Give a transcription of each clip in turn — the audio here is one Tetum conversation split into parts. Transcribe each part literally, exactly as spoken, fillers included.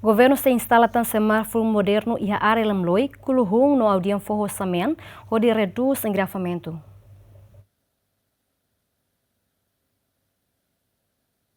Governu sei instala tan semáforu modernu iha área Lemloi, Kuluhun no Audian Foho Samean, hodi redús engarrafamentu.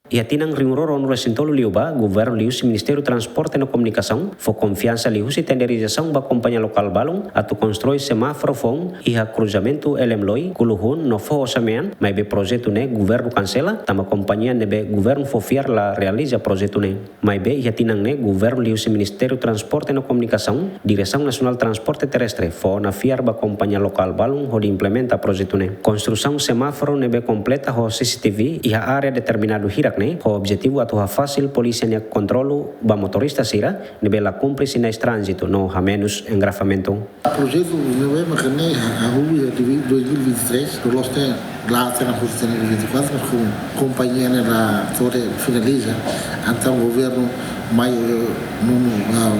Iha tinan rihun rua ruanulu-resin-tolu liubá, governu liuhusi Ministériu Transporte no Komunikasaun fó konfiansa liuhusi tenderizasaun ba kompañia lokál balun atu konstrui semáforu foun iha kruzamentu Lemloi, Kuluhun no Foho Samean, maibé projetu ne'e governu kansela, tanba kompañia ne'ebé governu fó fiar la realiza projetu ne'e. Maibé iha tinan ne'e, governu liuhusi Ministériu Transporte no Komunikasaun, Diresaun Nasionál Transporte Terrestre, fó ona fiar ba kompañia lokál balun hodi implementa projetu ne'e. Konstrusaun semáforu ne'ebé kompleta ho C C T V iha área determinadu hirak ne'e, ho objetivu atu hafasil polísia nia kontrolu ba motorista sira ne'ebé la kumpre sinais tránzitu no hamenus engarrafamentu. Projetu ne'ebé maka ne'e hahú iha dois mil e vinte e três, loloos ne'e la'o tiha ona husi tinan dois mil e vinte e quatro, mas kompañia ne'e la to'o atu finaliza, entaun governu mai, eh, nonu, ah,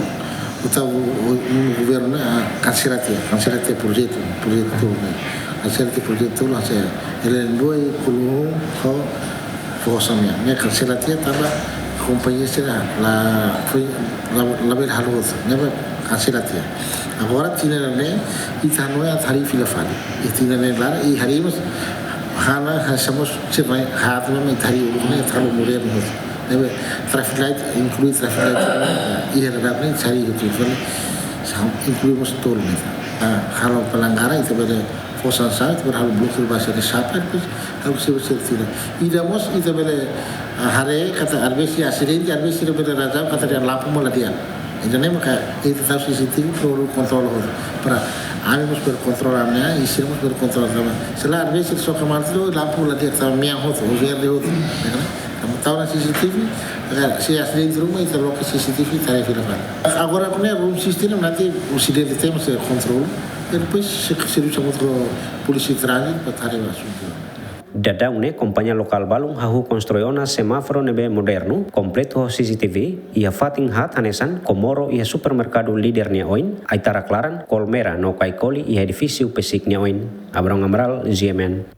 oitavu, nonu governu ne'e, ah, kansela tiha, kansela tiha projetu, projetu tolu ne'e. Kansela tiha projetu tolu, hanesan Lemloi, Kuluhun, ho Foho Samean. Ne'e kansela tiha tanba kompañia sira la, foin, la, labele halo hotu. Ne'ebé kansela tiha. Agora tinan ne'e ita hanoin atu harii fila fali. Iha tinan ne'e laran, i harii mós, hana, hanesan mós sira mai haat ne'e mak ita harii uluk ne'e atu halo modernu hotu. Ne'ebé traffic light, inklui traffic light iha dadaun ne'e ita harii hotu fali. Sa-, inklui mós tolu ne'e. Ah, halo pelanggaran, ita bele fó sansaun, ita bele halo bloku ba sira ne'e sapa, depois halo sira, sira tinan. Ida mós, ita bele, ah, haree katak às vezes asidente, às vezes sira bele razão katak lampu mak la di'ak. Ida-ne'e maka ita tau C C T V para kontrola hotu. Para ami mós bele kontrola ami-nia an, i sira mós bele kontrola tanba. Se lae, às vezes sira soke malu tiha, lampu la di'ak, tanba mean hotu, ou verde hotu. Ya kan? Entaun tau ona C C T V, agora, se asidente ruma, ita loke C C T V, ita haree fila fali. Agora, kona-ba room system, nanti asidente temos, eh, kontrolu. I depois, se, servisu hamutuk ho polísia tránzitu, para haree asuntu. Dadaun ne'e, kompañia lokál balun hahú konstrui ona semáforu ne'ebé modernu, kompletu ho C C T V, iha fatin haat hanesan Comoro iha supermerkadu Líder nia oin, Aitarak Laran, Colmera no Caicoli iha edifísiu PCIC nia oin. Abrão Amaral, G M N.